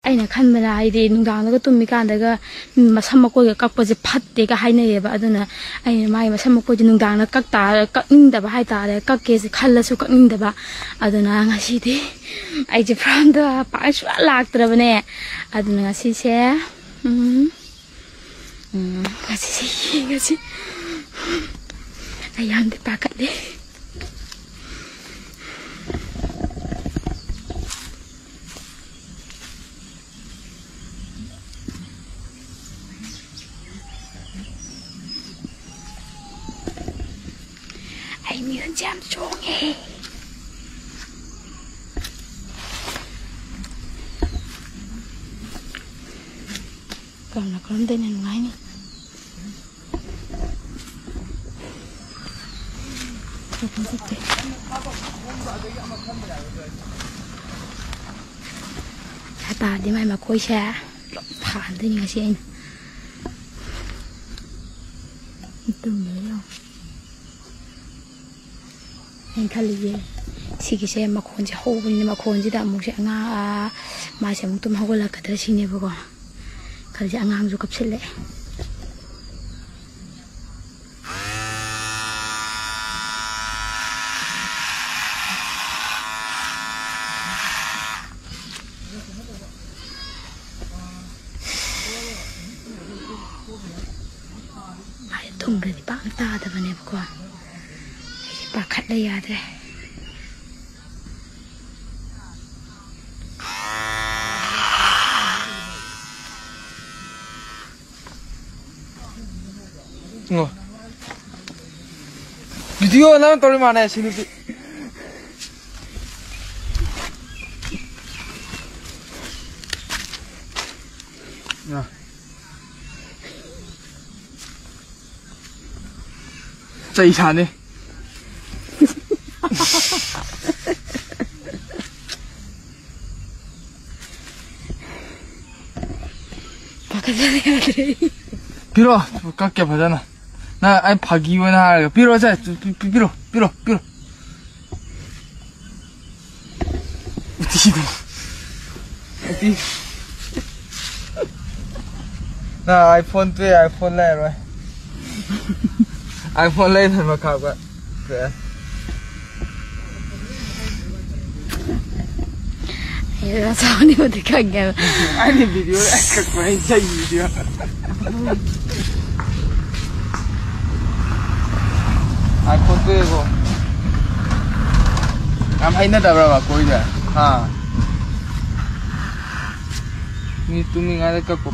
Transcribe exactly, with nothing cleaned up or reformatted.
ꯑꯩꯅ ꯈꯟꯕꯅ, ꯍꯥꯏꯗꯤ, ꯅꯨꯡꯗꯥꯡꯗꯒ ꯇꯨꯝꯃꯤꯀꯥꯟꯗꯒ ꯃꯁꯝ ꯃꯀꯣꯏꯒ ꯀꯛꯄꯁꯦ ꯐꯠꯇꯦꯒ ꯍꯥꯏꯅꯩꯌꯦꯕ꯫ ꯑꯗꯨꯅ ꯑꯩꯅ ꯃꯥꯒꯤ ꯃꯁꯝ ꯃꯀꯣꯏꯁꯦ ꯅꯨꯡꯗꯥꯡꯗ ꯀꯛ ꯇꯥꯔ-, ꯀꯛꯅꯤꯡꯗꯕ ꯍꯥꯏꯇꯥꯔꯦ, ꯀꯛꯀꯦꯁꯦ ꯈꯜꯂꯁꯨ ꯀꯛꯅꯤꯡꯗꯕ꯫ ꯑꯗꯨꯅ ꯉꯁꯤꯗꯤ ꯑꯩꯁꯦ ꯐꯥꯔꯝꯗ ꯄꯥꯛ ꯁꯨꯡꯂꯥꯛ ꯂꯥꯛꯇ꯭ꯔꯕꯅꯦ꯫ ꯑꯗꯨꯅ ꯉꯁꯤꯁꯦ, ꯎꯝ, ꯎꯝ, ꯉꯁꯤꯁꯦ ꯌꯦꯡꯉꯁꯤ꯫ ꯑꯩ ꯌꯥꯝꯗꯤ ꯄꯥꯈꯠꯂꯦ꯫ ꯑꯩ ꯃꯤꯍꯨꯟꯁꯦ ꯌꯥꯝ ꯆꯣꯡꯉꯦ꯫ ꯀꯔꯝꯅ ꯀꯔꯝꯗꯅ ꯅꯨꯡꯉꯥꯏꯅꯤ? ꯁꯇꯥꯗꯤ ꯃꯥꯏ ꯃꯈꯣꯏꯁꯦ ꯄꯨꯂꯞ ꯐꯥꯟꯗꯣꯏꯅꯤ ꯉꯁꯤ ꯑꯩꯅ꯫ ꯇꯨꯝꯕ ꯌꯥꯎ꯫ ꯑꯩꯅ ꯈꯜꯂꯤꯁꯦ, ꯁꯤꯒꯤꯁꯦ ꯃꯈꯣꯟꯁꯦ ꯍꯧꯕꯅꯤꯅ, ꯃꯈꯣꯟꯁꯤꯗ ꯑꯃꯨꯛꯁꯦ ꯑꯉꯥꯡ, ꯑꯥ, ꯃꯥꯁꯦ ꯑꯃꯨꯛ ꯇꯨꯝ ꯍꯧꯒꯠꯂꯛꯀꯗ꯭ꯔꯥ ꯁꯤꯅꯦꯕꯀꯣ꯫ ꯈꯜꯂꯤꯁꯦ, ꯑꯉꯥꯡꯁꯨ ꯀꯞꯁꯤꯜꯂꯛꯑꯦ꯫ ꯃꯥꯁꯦ ꯇꯨꯝꯈ꯭ꯔꯗꯤ ꯄꯥꯛꯅ ꯇꯥꯗꯕꯅꯦꯕꯀꯣ꯫ ꯑꯩꯁꯦ ꯄꯥꯈꯠꯂꯦ, ꯌꯥꯗ꯭ꯔꯦ꯫ ꯑꯣ꯫ ꯚꯤꯗꯤꯑꯣ ꯅꯪ ꯇꯧꯔꯤ ꯃꯥꯅꯦ ꯁꯤ ꯅꯨꯄꯤ꯫ ꯑ꯫ ꯆꯩ ꯁꯥꯅꯤ꯫ ꯄꯥꯈꯠꯄꯅ ꯌꯥꯗ꯭ꯔꯦ꯫ ꯄꯤꯔꯛꯑꯣ, ꯀꯛꯀꯦ ꯐꯖꯅ꯫ ꯅꯪ ꯑꯩ ꯐꯥꯒꯤ ꯑꯣꯏꯅ ꯍꯥꯏꯔꯒ ꯄꯤꯔꯛꯑꯣ ꯁꯦ, ꯄꯤ-, ꯄꯤ-, ꯄꯤꯔꯛꯑꯣ, ꯄꯤꯔꯛꯑꯣ, ꯄꯤꯔꯛꯑꯣ꯫ ꯎꯇꯤꯗꯣ꯫ ꯎꯇꯤ꯫ ꯑꯥꯏꯐꯣꯟ ꯇꯨ ꯑꯥꯏꯐꯣꯟ ꯂꯩꯔꯣꯏ꯫ ꯑꯥꯏꯐꯣꯟ ꯂꯩꯗꯅ ꯃꯈꯥꯒ꯫ ꯑꯩ ꯆꯥꯎꯅꯤꯕꯨꯗꯤ ꯈꯪꯉꯦꯕ꯫ ꯑꯩꯅ ꯚꯤꯗꯤꯑꯣ ꯀꯛꯄ ꯑꯩ ꯆꯩ ꯚꯤꯗꯤꯑꯣ꯫ IPhone two ꯑꯦꯕꯣ꯫ ꯌꯥꯝ ꯍꯩꯅꯗꯕ꯭ꯔꯕ ꯀꯣꯏꯁꯦ? ꯍꯥ? ꯃꯤ ꯇꯨꯝꯃꯤꯉꯩꯗ ꯀꯛꯄ꯫